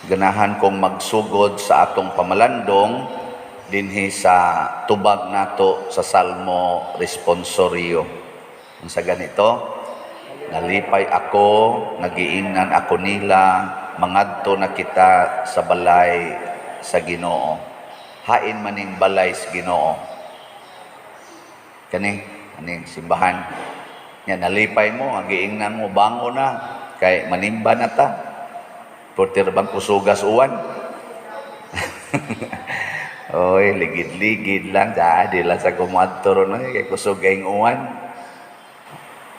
Ganahan kong magsugod sa atong pamalandong dinhi sa tubag nato sa Salmo Responsorio. Unsa ganito? "Nalipay ako, nga giingnan ako nila, mangadto na kita sa balay sa Ginoo." Hain maning balay sa Ginoo? Kani, aning simbahan. Nya nalipay mo, nga giingnan mo, "Bango na, kay manimba na ta." Portir bang kusugas uwan? Oy, ligid-ligid lang. Di lang sa kumadto ron, oy, kay kusog kayong uwan.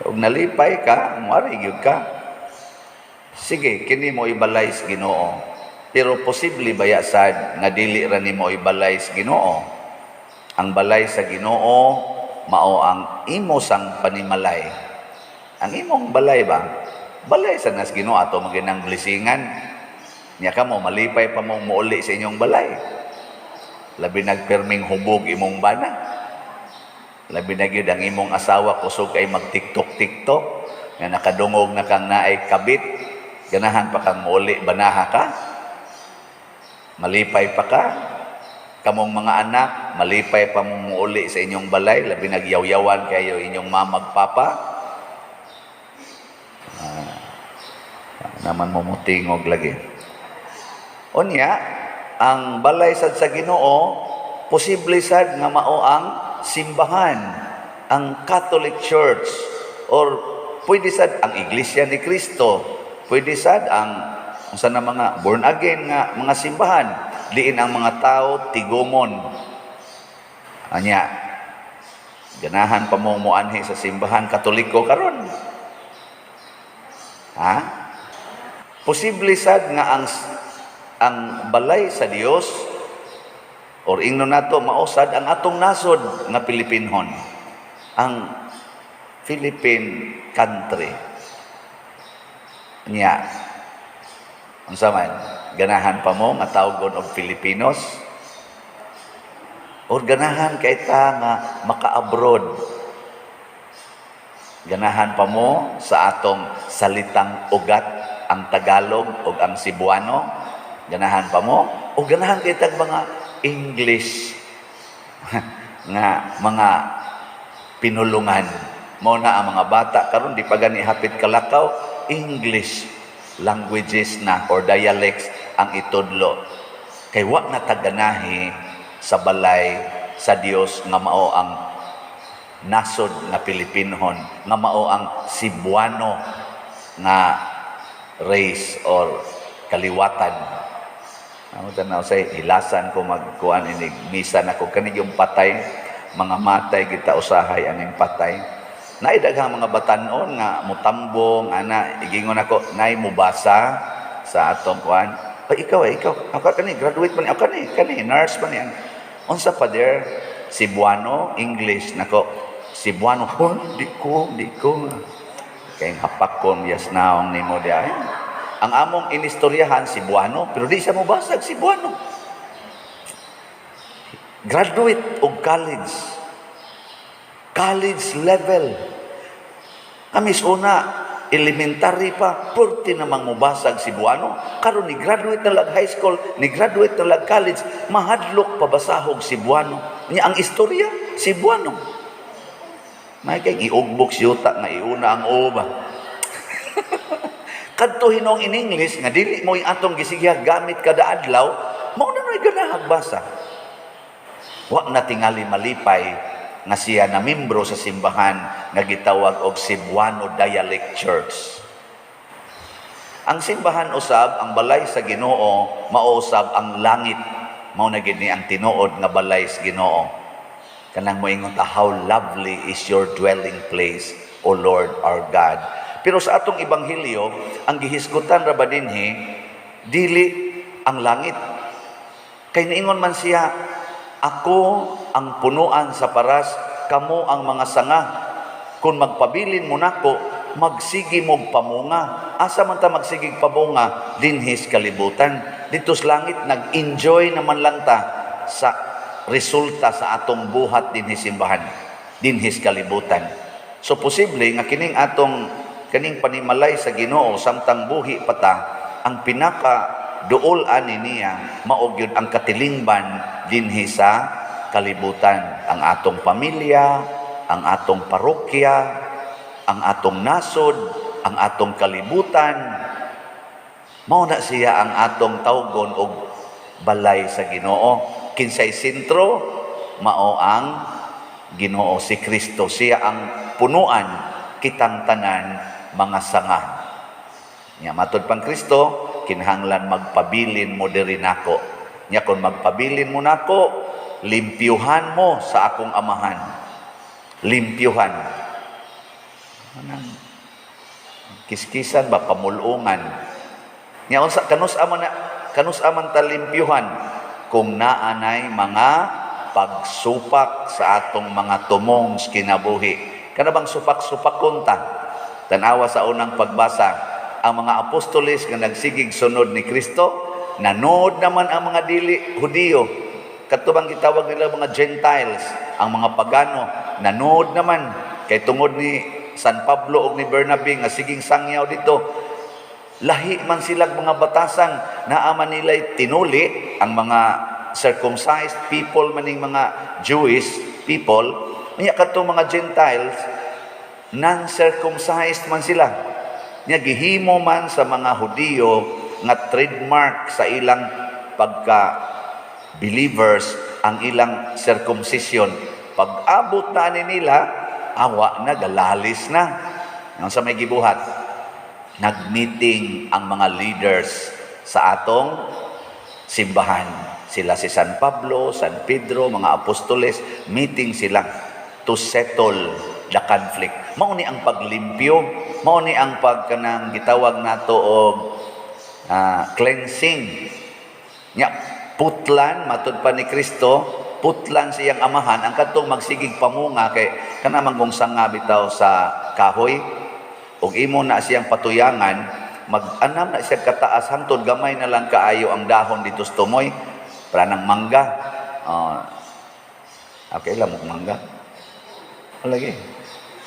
Ug nalipay ka, muari gyud ka. Sige, kini mo ibalay sa Ginoo. Pero posible baya sad nga dili ra nimo ibalay sa Ginoo? Ang balay sa Ginoo mao ang imo sang panimalay. Ang imong balay ba? Balay sa nas Ginoo ato maginang blessingan. Nya kamo malipay pa mong muuli sa inyong balay. Labi nagperming hubog imong bana. Labi na gyud ang imong asawa kusog kay mag-TikTok TikTok nga nakadungog na kang naay kabit, ganahan pa kang muuli, banaha ka? Malipay pa ka? Kamong mga anak, malipay pa mong muuli sa inyong balay, labi nagyawyawan kayo inyong mama ug papa? Naman mo mutingog lagi. Unya, ang balay sad sa Ginoo, posible sad nga mao ang simbahan, ang Catholic Church, or pwede sad ang Iglesia ni Cristo, pwede sad ang unsa na mga born again nga mga simbahan, diin ang mga tao tigumon. Anya, ganahan pa mo moanhi sa simbahan Katoliko karon? Ha? Posible sad nga ang balay sa Dios or ingnon nato mausad ang atong nasod nga Pilipinhon. Ang Philippine country. Nya. Unsa man, ganahan pa mo nga tawgon og Filipinos? Or ganahan kay ta nga maka-abroad? Ganahan pa mo sa atong salitang ugat, ang Tagalog o ang Cebuano? Ganahan pa mo? O ganahan kay tag mga English nga mga pinulungan? Mo na ang mga bata karon di pa gani hapit kalakaw, English languages na or dialects ang itudlo. Kay wa na taganahi sa balay sa Dios nga mao ang nasod nga Pilipinhon, nga mao ang Cebuano nga race or kaliwatan. Ako tanaw say hilasan ko magkuan inig misa nako kani yung patay, mga matay kita usahay aning patay. Naay daghang mga batanon nga mutambong ana, igingon ako, "Nay mubasa sa atong kuan?" "Ay, ikaw, ay ikaw, ako kani graduate man ni, ako kani kani nurse man ni." "Unsa pa there?" "Cebuano, English." Nako, "Cebuano." "Oh, di ko, di ko." Kay hapakon yas naong nimo di ay. Ang among inistoryahan Cebuano, pero di siya mobasag Cebuano. Graduate og college. College level. Kami sa una, elementary pa, purti namang mubasag Cebuano. Karon ni graduate na lag high school, ni graduate na lag college, mahadlok pabasahog Cebuano. Nya ang istorya, Cebuano. May kay iugbok siyuta nga iuna ang o ba. Kadto hinong in English nga dili mo atong gisigya gamit kada adlaw, mao na noy ganahag basa. Wa na tingali malipay nga siya na membro sa simbahan nga gitawag og Cebuano Dialect Church. Ang simbahan usab, ang balay sa Ginoo, mausab ang langit. Mao na gid ni ang tinuod nga balay sa Ginoo. Kanang moingon ta, "How lovely is your dwelling place, O Lord our God." Pero sa atong ebanghelyo, ang gihisgutan ra ba dinhi dili ang langit. Kay niingon man siya, "Ako ang punuan sa paras, kamo ang mga sanga. Kung magpabilin mo nako, magsigi mog pamunga." Asa man ta magsigig pamunga? Dinhis kalibutan. Dito sa langit, nag-enjoy naman lang ta sa resulta sa atong buhat dinhi simbahan, dinhis kalibutan. So posible nga kining atong kaning panimalay sa Ginoo samtang buhi pa ta ang pinaka duol ani niya mao gyud ang katilingban dinhi sa kalibutan, ang atong pamilya, ang atong parokya, ang atong nasod, ang atong kalibutan. Mao na siya ang atong tawgon og balay sa Ginoo. Kinsay sentro? Mao ang Ginoo, si Kristo. Siya ang punuan, kitang tanan mga sanga. Nya matud pang Kristo, kinahanglan magpabilin mo diri nako. Nya kon magpabilin mo nako, limpyuhan mo sa akong Amahan. Limpyuhan. Anang kiskisan ba, pamulungan. Nya unsa, kanus man na, kanus man ta limpyuhan kung naanay mga pagsupak sa atong mga tumong sa kinabuhi? Kana bang supak-supakon ta? Tan-awa sa unang pagbasa, ang mga apostoles nga nagsigig sunod ni Kristo, nanood naman ang mga dili Hudiyo. Kadto bang gitawag nila mga Gentiles, ang mga pagano, nanood naman kay tungod ni San Pablo ug ni Bernabe nga siging sangyaw dito. Lahi man silag mga batasan, naa man nila'y tinuli ang mga circumcised people maning mga Jewish people. Nya kadtong mga Gentiles, non-circumcised man sila. Nya gihimo man sa mga Hudiyo nga trademark sa ilang pagka believers ang ilang circumcision. Pag abot na ani nila, awa na, galalis na. Ang sa may gibuhat, nag-meeting ang mga leaders sa atong simbahan. Sila si San Pablo, San Pedro, mga apostoles, meeting sila to settle the conflict. Mao ni ang paglimpyo, mao ni ang pagkanang gitawag nato og cleansing. Nya putlan, matud pa ni Kristo, putlan siyang Amahan ang kadtong magsigig pamunga, kay kana man kung sanga bitaw sa kahoy ug imo na siyang patuyangan, mag-anam na siya kataas hangtod gamay na lang kaayo ang dahon dito sa tumoy para ng mangga. Okay lang mo mangga. Lagi.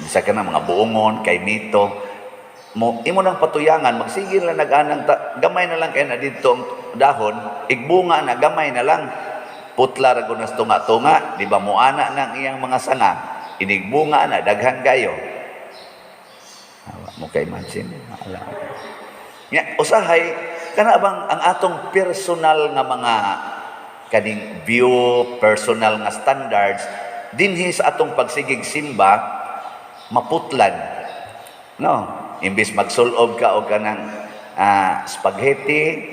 Bisa ka na mga buongon, kay mito. Mo, imo nang patuyangan, magsigil na nag-anang, gamay na lang kay na dito ang dahon, igbunga na, gamay na lang. Putla ra gud nas tunga-tunga, di ba muana nang iyang mga sanga, inigbunga na, daghan kayo. Awa mo kay imagine. Ala. Nya, usahay, kana bang ang atong personal nga mga kaning view, personal nga standards, dinhi sa atong pagsigig simba, maputlan. No? Imbis magsulob ka og kanang spaghetti,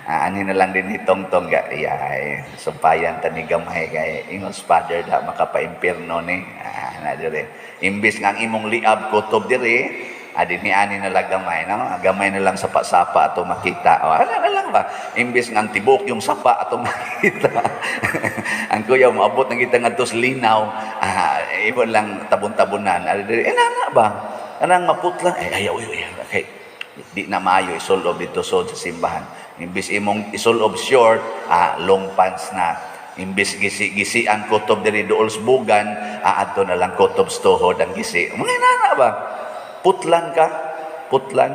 ani na lang din hitong-tong ga, yay, sumpayan ta ni gamay kay ingon Father da makapa-impierno ni. Na dire. Imbis nga ang imong liab kutob dire, dinhi ani na lang gamay, no? Gamay na lang sapa-sapa ato makita. O, ano na lang ba? Imbis nga ang tibok yung sapa ato makita. Ang kuya moabot na kita ngadto sa linaw, ibon lang tabon-tabonan. Dire, eh nana ba? Kanang maputla, ay ayaw, ayaw, ayaw. Okay. Di na maayo isulob dito so sa simbahan. Imbis imong isulob short, long pants na. Imbis gisi-gisi ang kutob diri duol sa bugan, adto na lang kutob sa tuhod ang gisi. Mga nana ba? Putlan ka, putlan.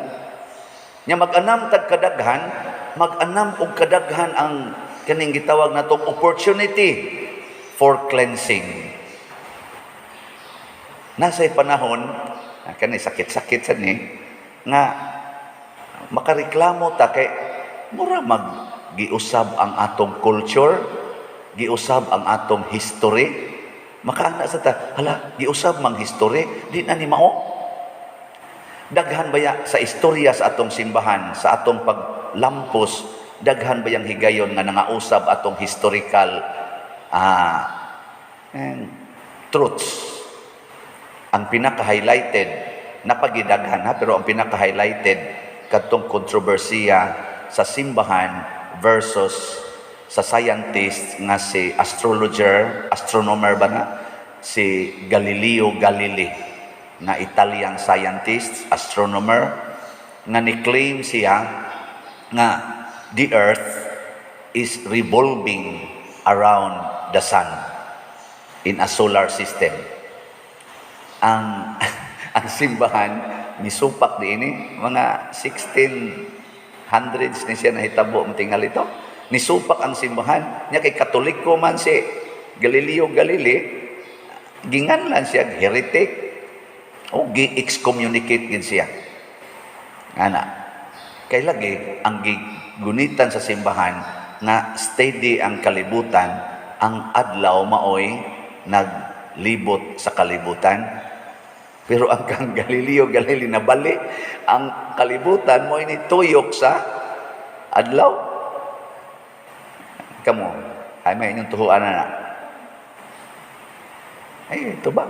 Nya mag-anam tag kadaghan, mag-anam og kadaghan ang kaning gitawag natong opportunity for cleansing. Nasa'y panahon, kani sakit-sakit sa ni, nga makareklamo ta kay mura mag giusab ang atong culture, giusab ang atong history. Makaana sa ta, hala, giusab mang history, di na ni mao. Daghan baya sa istorya sa atong simbahan, sa atong paglampos, daghan bayang higayon nga nangausab atong historical truths? Ang pinaka-highlighted, napagidaghan ha, pero ang pinaka-highlighted, kadtong kontrobersiya sa simbahan versus sa scientist nga si astrologer, astronomer ba na? Si Galileo Galilei, nga Italian scientist, astronomer, nga ni-claim siya nga the earth is revolving around the sun in a solar system. Ang simbahan misupak diini mga 16 Hundreds ni siya nahitabo tingali to. Nisupak ang simbahan. Nya kay Katoliko man si Galileo Galilei, ginganlan siya heretic o gi-excommunicate gid siya. Ana. Kay lagi ang gigunitan sa simbahan nga steady ang kalibutan, ang adlaw maoy naglibot sa kalibutan. Pero ang kang Galileo Galilei nabali, ang kalibutan mo nituyok sa adlaw. Kamo, ay may inyong tuhuan na na. Ay, ito ba?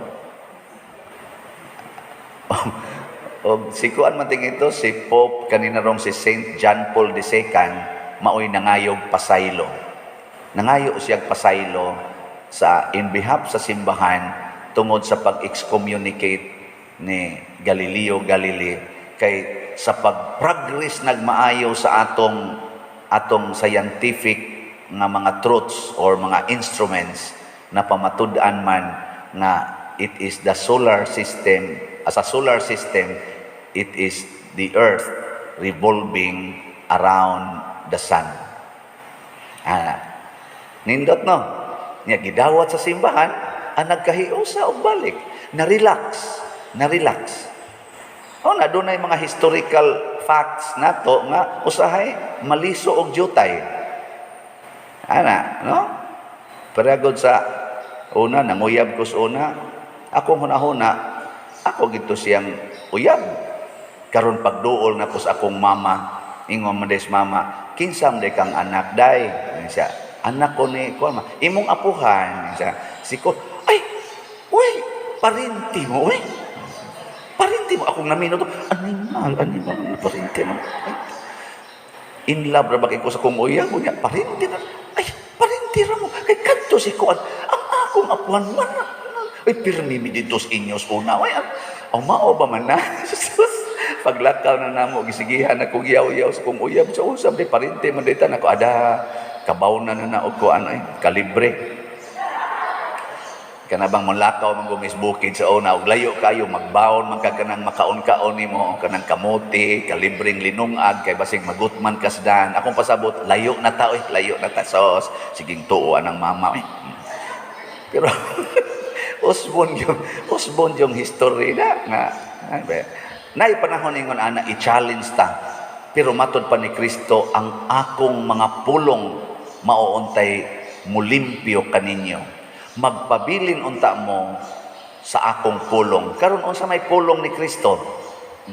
O si kuan man ito, si Pope kanina rong si Saint John Paul II, maoy nangayog pasaylo. Nangayo siya pasaylo sa in behalf sa simbahan tungod sa pag-excommunicate ni Galileo Galilei, kay sa pag-progress nagmaayo sa atong atong scientific nga mga truths or mga instruments na pamatud-an man nga it is the solar system, as a solar system, it is the earth revolving around the sun. Ah, nindot, no? Nya gidawat sa simbahan ang nagkahiusa og balik, na-relax, na-relax. Oh, na dunay mga historical facts nato nga usahay maliso og jutay. Ana, no? Pero sa una, nanguyab ko sa una, akong hunahuna, ako gito siyang uyab. Karon pagduol na ko sa akong mama, ingon man des mama, "Kinsa man day kang anak, day?" Ingon siya, "Anak ko ni ko ma, imong apuhan." Ingon siya, si ko, "Ay, uy, parinti mo, uy. Parinti mo." Akong namino to, animal, animal, parinti mo. Ay, in love ra ba kay ko sa akong uyab, unya, parinti na. Ay, parinti ra mo. Kay kadto si kuan, ang akong apuhan man. Ay, pirmi mi dito sa inyo sa una. Ay, ang mao ba man na? Sus, paglakaw na namo, gisigihan na kong yaw-yaw sa kong uyab. Sa usab, di parinti man dito. Nako, ada, kabaw na na na og ko ano eh, kalibre. Kana bang molakaw man gumis bukid sa una og layo kayo, magbaon man ka kanang makaon-kaon nimo, kanang kamote, kalibreng linungag, kay basig magutman kasdan. Akong pasabot, layo na ta oy, layo na ta, sos. Siging tuo anang mama eh. Pero usbon yung history na nga ay ba. Nay panahon ingon ana, i-challenge ta. Pero matod pa ni Kristo, "Ang akong mga pulong mauuntay mulimpyo kaninyo. Magpabilin unta mo sa akong pulong." Karon, unsa may pulong ni Kristo?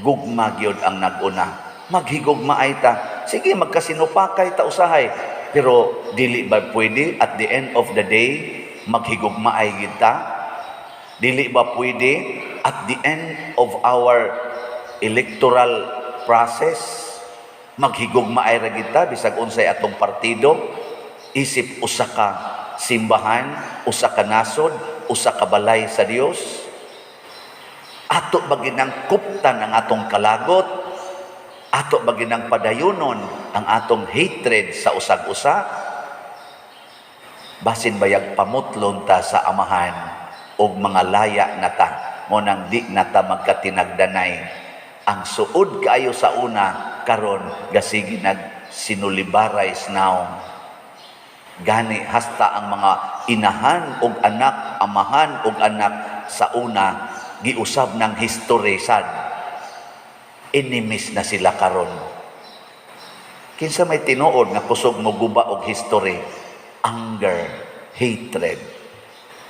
Gugma gyud ang nag-una. Maghigugmaay ta. Sige, magkasinupakay ta usahay. Pero dili ba pwede at the end of the day maghigugmaay gid ta? Dili ba pwede at the end of our electoral process maghigugmaay ra gid ta bisag unsay atong partido, isip usa ka simbahan, usa ka nasod, usa ka balay sa Dios? Ato ba ginang kuptan ang atong kalagot? Ato ba ginang padayunon ang atong hatred sa usag-usa? Basin bayag pamutlon ta sa Amahan og mga laya na ta, mo nang di na ta magkatinagdanay. Ang suod kaayo sa una, karon gasigi nag sinulibaray now. Gani hasta ang mga inahan og anak, amahan og anak sa una, giusab ng history sad. Enemies na sila karon. Kinsa may tinuod nga kusog mo guba og history? Anger, hatred.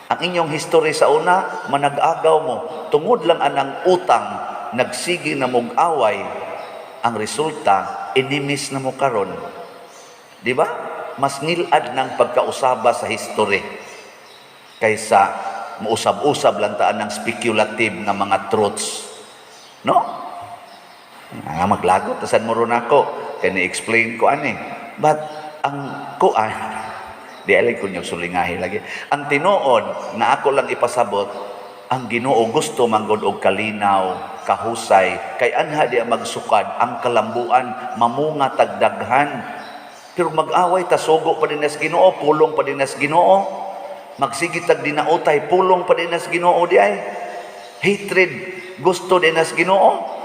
Ang inyong history sa una, manag-agaw mo. Tungod lang anang utang, nagsige na mog away. Ang resulta, enemies na mo karon. Di ba? Mas ngilad ng pagkausaba sa history kaysa muusab-usab lang taan ng speculative nga mga truths. No? Nga maglagot, tasan mo ron ako. Kaya ni-explain ko ani. But ang kuan, di alay ko niyong sulingahi lagi. Ang tinuod na ako lang ipasabot, ang Ginoo gusto manggod og kalinaw, kahusay, kay anha di ang magsukad ang kalambuan, mamunga tagdaghan. Pero mag-away ta, sugo pa din nas Ginoo, pulong pa din nas Ginoo. Magsige tag dinautay, pulong pa din nas Ginoo di ay. Hatred gusto din nas Ginoo.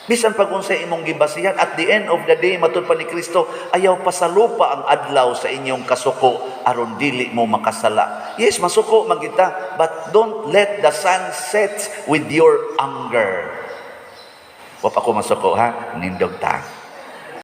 Bisan pag unsay imong gibasihan, at the end of the day, matud pa ni Kristo, ayaw pasalupa ang adlaw sa inyong kasuko aron dili mo makasala. Yes, masuko man kita, but don't let the sun set with your anger. Wa pa ko masuko, ha, nindog ta.